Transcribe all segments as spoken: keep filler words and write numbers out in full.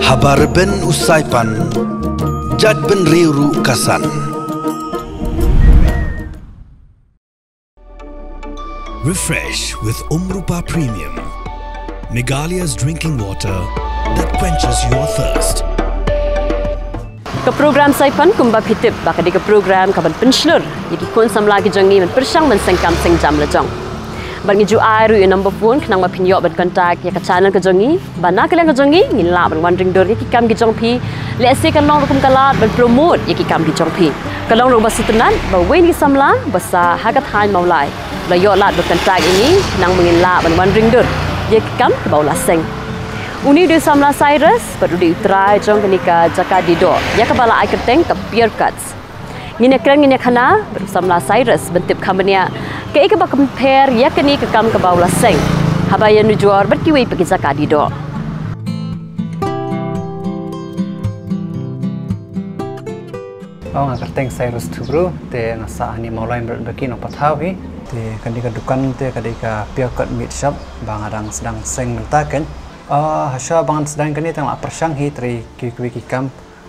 Haba rben u saipan, jat bynriew ruh ka san. Refresh with Umrupa Premium, Meghalaya's drinking water that quenches your thirst. Ka program Saipan, kumba phi tip ba ka dei ka program kaban pynshlur ïa ki khun samla ki jong ngi ban pyrshang ban seng kam seng jam la jong. Bad ngi ju ai ruh ïa u number phone khnang ba phin ïoh ban contact ïa ka channel ka jong ngi, ba na ka liang ka jong ngi ngin lah ban wan ring dur ïa ki kam ki jong phi. Lehse kan long ruh kum ka lad ban promote ïa ki kam ki jong phi. Ka long ruh ba sngewtynnat ba wei na ki samla ba sah ha ka thaiñ Mawlai la ïoh lad ban contact ïa ngi khnang ba ngin lah ban wan ring dur ïa ki kam kiba u la seng. Une u dei u samla Cyrus bad u dei u trai jong kane ka jaka die doh ïa kaba la ai kyrteng ka Pure Cuts. Ngin ïakren, ngin ïakhana bad u samla Cyrus ban tip kham bniah kaei kaba compare ïa kane ka kam kaba u la seng haba ïanujor bad kiwei pat ki jaka die doh. Oh, nga kyrteng Cyrus Thubru, te nga sah hangne Mawlai Mrad Baki Nongpathaw hi. Te kane ka dukan te ka dei ka Pure Cut Meat Shop ba nga dang sdang seng mynta keiñ. Ah, hashuwa ba ngan sdang kane te nga la pyrshang hi trei kiwei kiwei ki kam.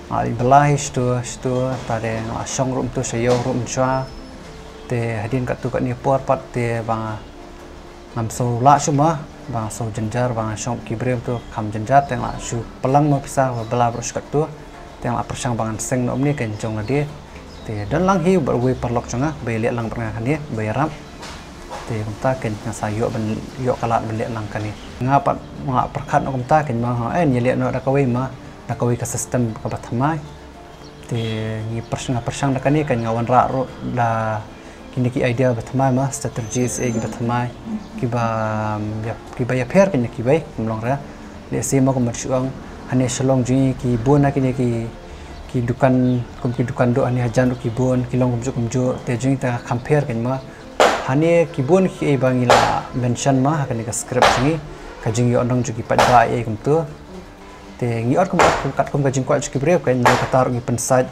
Nga la bla hi shto shto, te nga la shong ruh mynta, sha ïew ruh mynshuwa. Te hadien katto katne por pat te ba ngam sngew lah shuh mo, ba nga sngew jynjar, ba nga shong ki briew to kham jynjar, te nga la shu pynlang mo pisa ba bla baroh shi katto, te nga la pyrshang ba ngan seng noh kumne keiñ jong lade. Te don lang hi bad uwei u paralok jong nga ba ïaleh lang bad nga kane, ba ïarap. Te kumta keiñ nga sa ïoh ban, ïoh ka lad ban leh lang kane. Nga pat nga la pyrkhat noh kumta keiñ mo, ha, eh, ïaleh noh da kawei mo, da kawei ka system kaba thymmai. Te ngi pyrsh-, nga pyrshang da kane keiñ, nga wanrah ruh da kine ki idea ba thymmai mo, strategies eh kiba thymmai, kiba, um, ïa, kiba ïapher keiñ ïa kiwei, kum long re. Lehse mo kum ban shu ong, hangne Shillong jong ngi ki bun na kine ki, ki dukan, kum ki dukan doh hangne hajan ruh ki bun, ki long kumjuh kumjuh, te jong ngi te ka compare keiñ mo. Hangne ki bun kiei ba ngi la mention mo ha kane ka script jong ngi, ka jingïohnong jong ki paidbah eh kumto. Te ngi ot kum, ot kum, katkum ka jingkwah jong ki briew keiñ, nalor kata ruh ngi pynsait.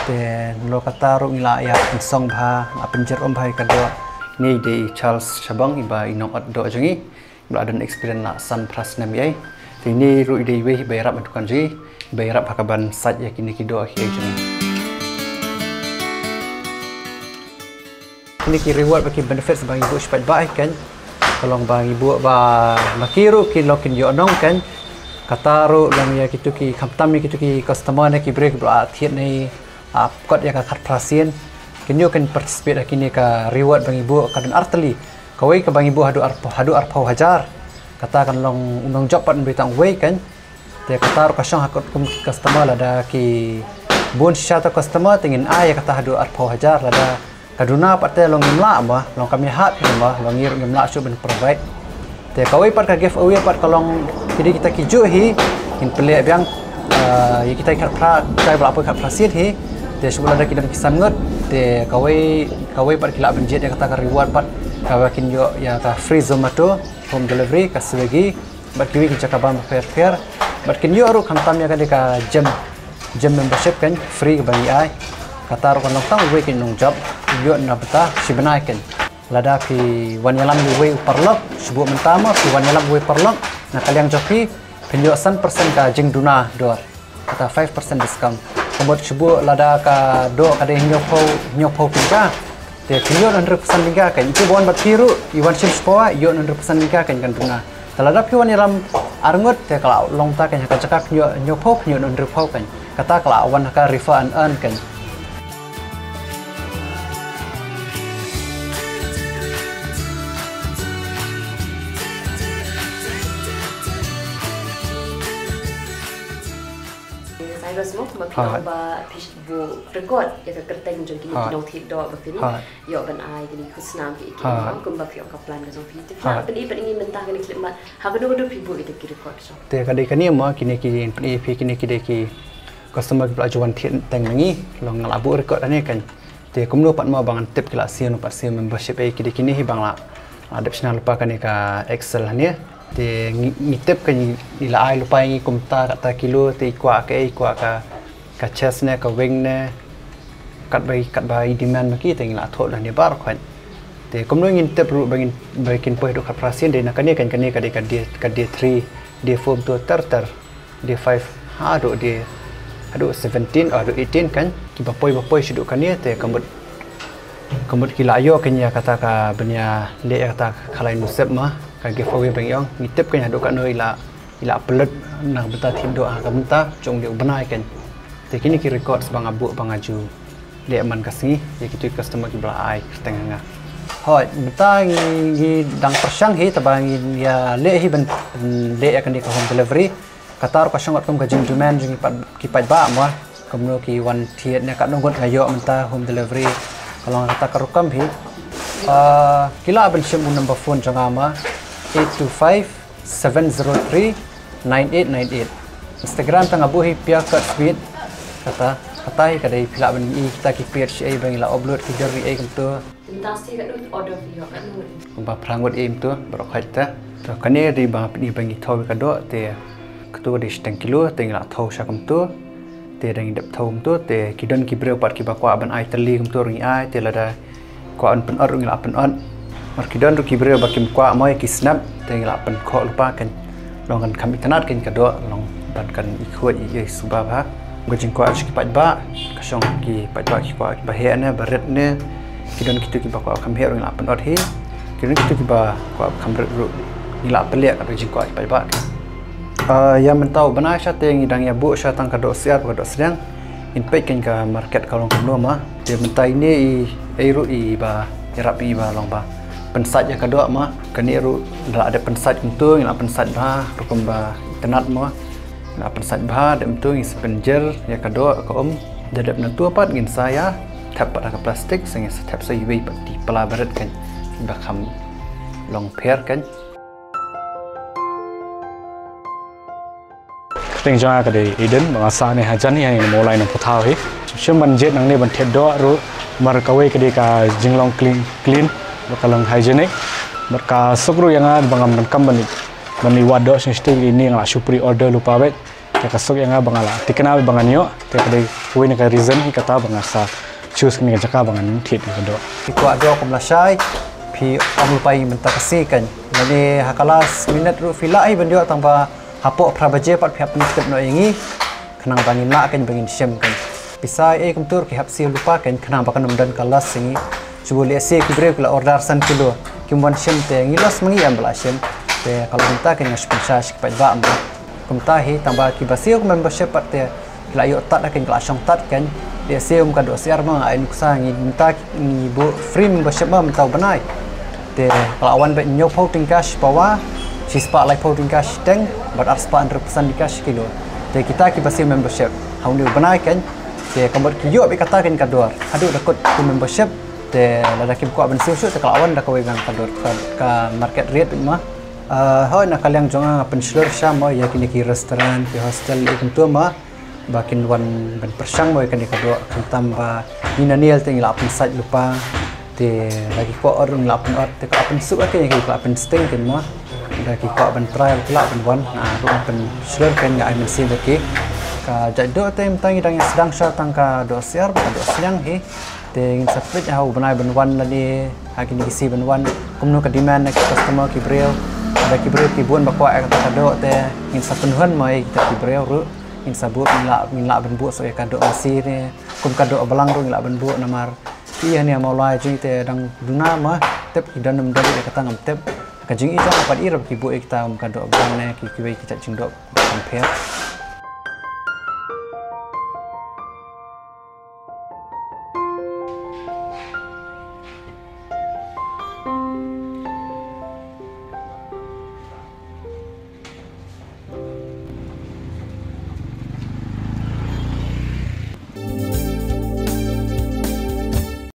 Te nalor kata ruh ngi la ïa pynsong bha, la pynjyrkhong bha ïa ka doh. Ine i dei i Charles Shabong, iba i nongot doh jong ngi, ba la don experience la san phra snem ïa i. Te ine ruh i dei iwei iba ïarap ha dukan jong ngi, iba ïarap ha kaban sait ïa kine ki doh kiei jong ngi. Kine ki reward bad ki benefits ba ngi buh sha paidbah keiñ, ka long ba ngi buh ba ma ki ruh kin long kin ïohnong keiñ. Kata ruh long ïa kito ki, khamtam ïa kito ki customer ne ki briew kiba la thied ne, ah, kot ïa ka khatphra sien, kin ïoh kin participate ha kine ka reward ba ngi buh, ka don artylli. Kawei kaba ngi buh haduh arphew, haduh arphew hajar. Kata kan long u nongjop pat, ym dei tang uwei keiñ. Te kata ruh ka shong ha katkum ki customer, lada ki bun shisha ta customer te ngin ai ïa kata haduh arphew hajar, lada ka duna pat te long ngim lah mo, long kam ïahap hi mo, long ngi ruh ngim lah shuh ban provide. Te kawei pat ka giveaway pat ka long ki dei kita ki juh hi, ngin pynleh biang, ah, ïa kita ki khatphra, kita kiba la poi khatphra sien hi. Te shu lada ki don ki san ngut, te kawei, kawei pat ki lah ban jied ïa kata ka reward pat, kaba kin ïoh ïa ka free Zomato home delivery, ka Swiggy, bad kiwei ki jaka bam bapher bapher. Bad kin ïoh ruh khamtam ïa kane ka gym, gym membership keiñ, free kaba ngi ai. Kata ruh kan long tang uwei keiñ u nongjop, ïoh na bynta shi bnai keiñ. Lada phi wan ïalam ïa uwei u paralok, shu buh mynta mo, phi wan ïalam uwei u paralok na ka liang jong phi, phin ïoh san percent ka jingduna dor. Kata five percent discount. Ka mut shu buh lada ka doh ka dei hynñiewphew, hynñiewphew tyngka, te phin ïoh hynriewphew san tyngka keiñ. Te ba wan bad phi ruh, i wan shim shapoh, i ïoh hynriewphew san tyngka keiñ kan duna. Te lada phi wan ïalam ar ngut, te ka la long ta keiñ, ha ka jaka phin ïoh hynñiewphew, phin ïoh hynriewphew keiñ. Kata ka la wan ha ka refer and earn keiñ. Cyrus mo, kumba phi ong ba phi buh record ïa ka kyrteng jong kine ki nongthied doh ba phin ïoh ban ai kine ki khusnam ki, ki mo, kumba phi ong ka plan ka jong phi. Te phi lah pyni pat ïa ngi mynta kane ka khyllipmat, ha kano kano phi buh ïa ki record jong. Te ka dei kane mo, kine ki, pyni phi, kine ki dei ki customer kiba la ju wan thied teng na ngi, long nga la buh record hangne keiñ. Te kumno pat mo ba ngan tip ki la siew ne ym pat siew membership, eh, ki dei kine hi ba nga la, la dep shna lypa kane ka Excel hangne. Te ngi, ngi tip ka ngi, ngi la ai lypa ïa ngi kumta katta kilo, te i kwah kaei, i kwah ka, ka chest ne, ka wing ne, katba, katba i demand ma ki, te ngi la thoh hangne baroh khoit. Te kumno ngin tip ruh ba ngin, ba kin poi haduh khatphra sien? Dei na kane kan, kane ka dei ka day, ka day three, day four to ter ter, day five haduh day, haduh seventeen, haduh eighteen kan. Kiba poi ba poi shaduh kane te ka mut, ka mut ki la ïoh kan ïa kata ka ban ïa leh ïa kata ka khalai nusep ma, ka giveaway ba ngi ong. Ngi tip kan haduh katno i la, i la pynlut na ka bynta thied doh ha ka bynta jong u bnai kan. Te kine ki records ba nga buh ba nga ju leh man ka sngi ïa kito ki customer kiba la ai kyrteng ha nga. Hooid, mynta ngi, ngi dang pyrshang hi, te ba ngi ïa leh hi ban, ban leh ïa kane ka home delivery. Kata ruh ka shong kum ka jingdemand jong ki paid, ki paidbah mo. Kumno ki wan thied ne katno ngut nga ïoh mynta home delivery. Ka long kata ka rukom hi. Ah, ki lah ban shim u number phone jong nga ma, eight two five, seven zero three, nine eight nine eight. Instagram te nga buh hi Pure Cut Sweet. Kata, kata hi ka dei, phi lah ban i kita ki page ei ba ngi la upload ki jewelry ei kumto. Mynta shi katno order phi ïoh katno ngut? Kumba phra ngut ei kumto baroh khoit te. To kane dei ba pyni ba ngi thew ïa ka doh te, kato dei shiteng kilo te ngi la thew sha kumto. Te dang dep thew kumto te ki don ki briew pat kiba kwah ban ai tylli kumto ruh ngi ai, te lada kwah ban pynot ruh ngi la pynot. Mar ki don ruh ki briew ba kim kwah mo ïa ki snap te ngi la pynkhoh lypa kan, long kan kham itynnad kan ka doh, long ban kan ikhuid i, i suba bha. Ka jingkwah jong ki paidbah, ka shong ki paidbah ki kwah kiba heh ne ba rit ne. Ki don kito kiba kwah kham heh ruh ngi la pynot hi. Ki don kito kiba kwah kham rit ruh ngi la pynleh, ka jingkwah ki paidbah. Ah, ïa mynta u bnai sha te ngi dang ïa buh sha tang ka doh syiar bad ka doh sliang. Ngin peit kan ka market ka long kumno ma. Te mynta ine i, i ruh iba ïarap, iba long ba pynsait ïa ka doh ma. Kane ruh la dep pynsait kumto, ngi la pynsait bha rukom ba itynnad ma. Ngi la pynsait bha, dep kumto ngin sa pynjer ïa ka doh ka um. Da dep na to pat ngin sa ïa thep pat ha ka plastik, sa ngin sa thep sa iwei pat i pla ba rit kan, ba kham long pher kan. Kyrteng jong nga ka dei Eden, ba nga sah ne hajan hi ha Mawlai Nongpathaw hi. Shim ban jied nangne ban thied doh ruh, mar kawei ka dei ka jinglong clean, clean, bad ka long hygienic. Bad ka suk ruh ïa nga ba ngam donkam ban, ban ïa wad doh shisha, ine nga la shu pre-order lypa beit. Te ka suk ïa nga ba nga la thikna ba ngan ïoh, te ka dei kawei na ka reason hi kata ba nga sa choose kane ka jaka ba ngan thied ïa ka doh. Phi kwah doh kum lashai, phi ong lypa ïa ngi mynta ka sngi kan. Lane ha ka last minute ruh phi lah hi ban ïoh, tang ba hapoh phra baje pat phi hap pyntip noh ïa ngi, khnang ba ngin lah kan, ba ngin shim kan. Pisa ei kumto ruh ki hap siew lypa kan, khnang ba kan ym don ka loss ïa ngi. Shu lehse ki briew ki la order san kilo, kim wan shim te ngi loss ma ngi, ym ba la shim. Te ka long mynta kan nga shu pynshai sha ki paidbah mo. Kumta hi, tang ba kiba siew ka membership pat te ki la ïoh tad ha kan, ki la shong tad kan. Lehse um ka doh syiar ma, nga ai nuksa, ngi mynta ngi buh free membership ma mynta u bnai. Te ka la wan beit hynñiewphew tyngka shi pawa, shispah laiphew tyngka shiteng, bad arspah hynriewphew san tyngka shi kilo. Te kita kiba siew membership ha une u bnai kan, te ka mut ki ïoh beit kata kan ka dor haduh da kut ki membership. Te lada kim kwah ban siew shuh te ka la wan da kawei ngan ka dor, ka, ka market rate beit ma. Ah, hooid, na ka liang jong nga nga pynshlur sha mo ïa kine ki restaurant, ki hostel, ïa kumto ma, ba kin wan ban pyrshang mo ïa kane ka doh, khamtam ba ngi nangne te ngi la pynsait lypa. Te da ki kwah ot ruh ngi la pynot, te ka la pynsuk ïa ki, ki la pynsting kan mo. Da ki kwah ban try ki la ban wan, nga ruh nga pynshlur kan, nga ai mynsiem bad ki. Ka jait doh te mynta ngi dang ïa sdang sha tang ka doh syiar bad ka doh sliang hi. Te ngin sa peit ha u bnai ban wan lane ha kine ki sngi ban wan, kumno ka demand na ki customer ki briew. Lada ki briew ki bun ba kwah ïa kata ka doh te ngin sa pynhun mo ïa kita ki briew ruh. Ngin sa buh, ngin lah, ngin lah ban buh shuh ïa ka doh masi ne, kum ka doh balang ruh ngin lah ban buh namar ki ïa ne ha Mawlai jong ngi te dang duna ma, tip ki don ym don ïa kata ngam tip. Ka jingïohi jong nga pat, i ruh ki buh ïa kita, um, ka doh balang ne ki, kiwei ki jait jingdoh compare.